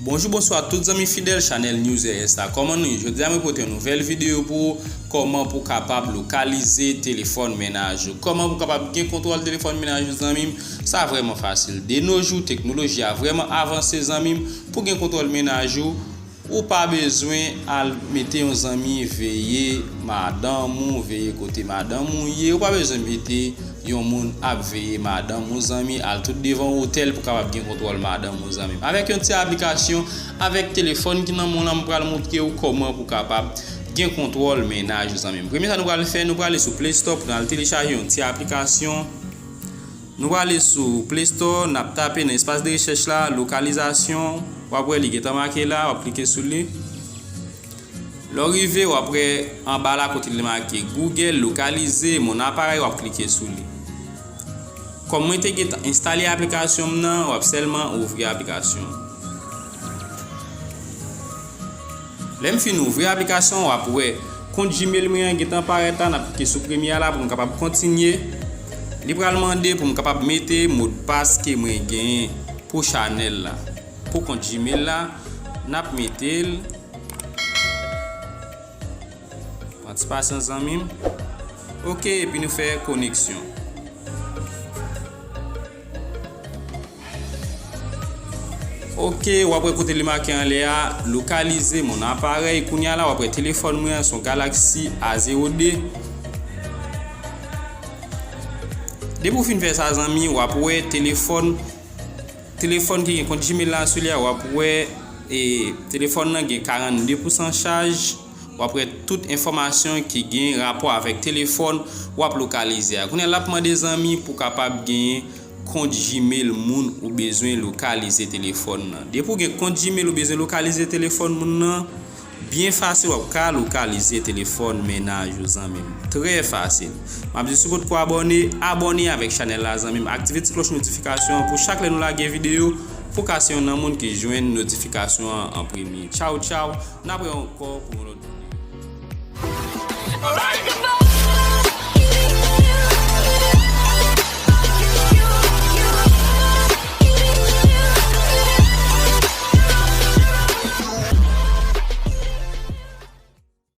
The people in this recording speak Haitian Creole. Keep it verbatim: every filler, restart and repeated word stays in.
Bonjou, bonswa tout zanmi fidèl chanèl News R S la. Kòman nou ye? Jodi a mwen pote yon nouvèl videyo pou ou, kòman pou w kapab lokalize telefòn mennaj ou. Kòman pou w kapab gen kontwòl telefòn mennaj ou, zanmi m? Sa vrèman fasil. De nos jours, teknoloji a vrèman avanse, zanmi m. Pou gen kontwòl mennaj ou, ou pa bezwen al mete yon zanmi veye madanm ou, veye kote madanm ou ye. Ou pa bezwen mete yon moun ap veye madanm ou, zanmi, al tout devan otèl pou kapab gen kontwòl madanm ou, zanmi. Avèk yon ti aplikasyon, avèk telefòn ki nan men w lan, m pral montre w kòman pou kapab gen kontwòl mennaj ou, zanmi. Premye sa nou pral fè, nou prale sou Play Store pou n al telechaje yon ti aplikasyon. Nou prale sou Play Store, n ap tape nan espas de rechèch la, lokalizasyon. W ap wè li gentan make la, w ap klike sou li. Lè w rive, w ap wè anba la kote li make Google, lokalize mon appareil, w ap klike sou li. Kòm mwen te gentan enstale aplikasyon m nan, w ap sèlman ouvri aplikasyon. Lè m fin ouvri aplikasyon, w ap wè kont Gmail mwen an gentan parèt la, n ap klike sou premye a la pou m kapab kontinye. Li pral mande pou m kapab mete modpas ke mwen genyen pou chanèl la. Pou kont Gmail la, n ap mete l. Pran ti pasyans, zanmi m. Oke, epi nou fè koneksyon. Oke, w ap wè kote li make anlè a, lokalize mon appareil. Kounye a la, w ap wè telefòn mwen an, se yon Galaxy A zewo de. Depi w fin fè sa, zanmi, w ap wè telefòn, telefòn ki gen kont Gmail la sou li a, w ap wè, e, telefòn nan gen karannde pousan chaj. W ap wè tout enfòmasyon ki gen rapò avèk telefòn w ap lokalize a. Kounye a, l ap mande, zanmi, pou kapab genyen kont Gmail moun ou bezwen lokalize telefòn nan. Depi w gen kont Gmail ou bezwen lokalize telefòn moun nan, byen fasil w ap ka lokalize telefòn mennaj ou, zanmi m. Trè fasil. M ap di sou kote pou abòne, abòne avèk chanèl la, zanmi m. Aktive ti klòch notifikasyon an pou chak lè nou lage videyo, pou w ka se youn nan moun ki jwenn notifikasyon an an premye. Tchaw, tchaw. N ap wè ankò pou yon lòt videyo.